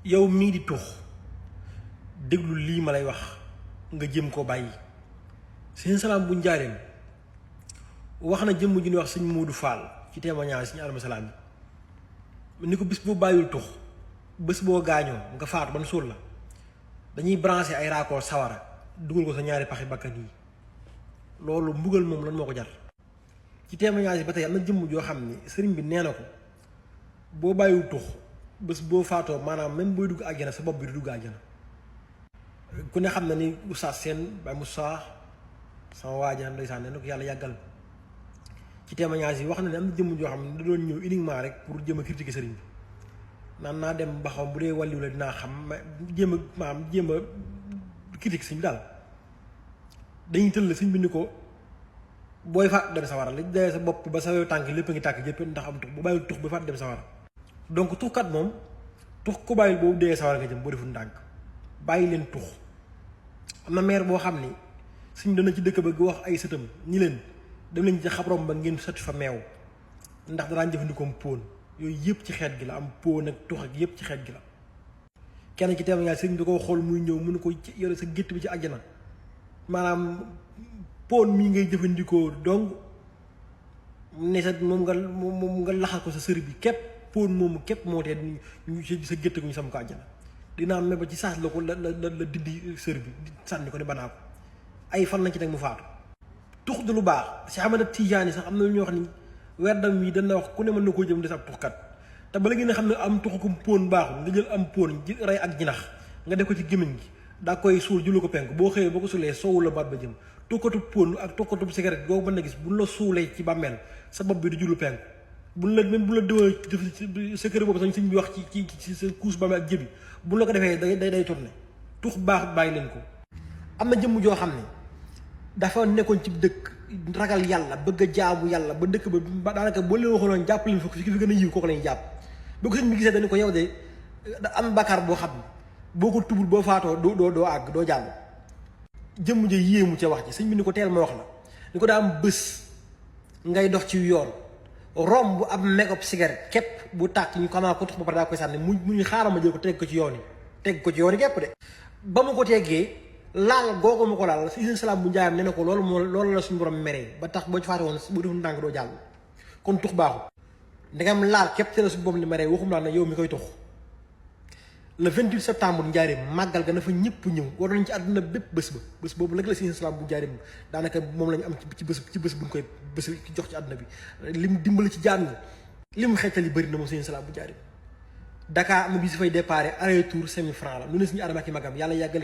yow mii di tux déglu lii ma lay wax nga jëm koo bàyyi. sëñ Salaam bu njaareem wax na jëmm ju ñuy wax sëñ Moodu Fall ci témoignage sëñ Adama Salaam bi ni ko bis boo bàyyul tux bés boo gaañoo nga faatu ban suul la dañuy branché ay raakool sawara dugal ko sa ñaari paxi bakkan yi loolu mbugal moom lan moo ko jar. ci témoignage ba tey am na jëmm joo xam ni sëriñ bi nee na ko boo bàyyiwul tux bés boo faatoo maanaam même booy dugg àjjana sa bopp bi du dugg àjjana. ku ne xam na ni Oustaz Sène Baye Moussa sama waaja ndeysaan ne na ko yàlla yàggal ci témoignage yi wax na ne am na jëmm joo xam ne da doon ñëw uniquement rek pour jëm a critiquer sëriñ bi naan naa dem ba xam bu dee wàlliw la dinaa xam ma jéem a critique sëñ bi daal dañuy tëll sëñ bi ni ko booy faat dem sawara li dee sa bopp ba sa tànk lépp a ngi tàkk jëpp ndax am tux bu bàyyil tux ba faat dem sawara. donc tuxkat moom tux ko bàyyil boobu dee sawara nga jëm boo deful ndànk bàyyi leen tux. am na maire boo xam ni suñ dana ci dëkk ba wax ay sëtam ñi leen dem leen ci xabrom ba ngeen sotti fa meew ndax danaa jëfandikoo póon yooyu yëpp ci xeet gi la am póon ak tux ak yëpp ci xeet gi la. kenn ci témoignage sëriñ da ko xool muy ñëw mu ne ko yore sa gétt bi ci àjjana maanaam póon mii ngay jëfandikoo donc ne sa moom nga laxal ko sa sër bi képp póon moomu képp moo tee ñu sa gétt gu ñu sam ko àjjana. dinaa am ba ci saas la ko la dindi sër bi sànni ko ne banaa ko ay fan lañ ci teg mu faatu. tux du lu baax si Ahmad Tijaani sax am na lu ñuy wax ni werdam yi dana wax ku ne mën na koo jëm des ab tuxkat te bala ngeen a xam ne am tuxukum póon baaxul nga jël am póon rey ak jinax nga def ko ci gémmiñ gi daa koy suul jullu ko penk boo xëyee boo ko suulee soowu la baat ba jëm tukkatu póon ak tukkatu cigarette boo mën na gis buñ la suulee ci bàmmeel sa bopp bi du jullu penk buñ la même bu la déwee def sa kër boobu sax sëñ bi wax ci sa kuus bàmmeel ak jëbi bu la ko defee day tourné tux baaxut bàyyi leen ko. am na jëmm joo xam ne dafa nekkoon ci dëkk ragal yàlla bëgg a jaamu yàlla ba dëkk ba daanaka boo leen waxoon jàpp leen fi gën a yiw kooku lañuy jàpp ba ko sëñ bi gisee dañu ko yow de da am bakkaar boo xam ne boo ko tubul boo faatoo doo àgg doo jàll. jëmm ja yéemu ca wax ji sëñ bi ni ko teel ma wax la ni ko daa am bés ngay dox ci yoon romb bu am mégob cigarette képp bu tàkk ñu xamaa ko tux ba pare daa koy sànni mu ñu xaaral ma jël ko teg ko ci yoon yi képp de ba mu ko teggee laal googu ma ko laal sëñ Salaam bu njaayam ne na ko loolu la suñu borom meree ba tax boo ci faate woon boo deful ndànk doo jàll kon tux baaxul ndegam laal képp te la suñu borom li meree waxum laa ne yow mi koy tux. le 28 septembre njaareem màggal ga na fa ñëpp ñëw war nañ ci àdduna bépp bés boobu nag la sëñ Salaam bu njaareem daanaka moom lañu am ci bés buñ koy bés jox ci àdduna bi lim dimbali ci jaam ñi lim xeetali bëri na moom sëñ Salaam bu njaareem Dakar am bi si fay déparé aller retour 5000 francs la lu ne suñu adama ak i magam yàlla yàggale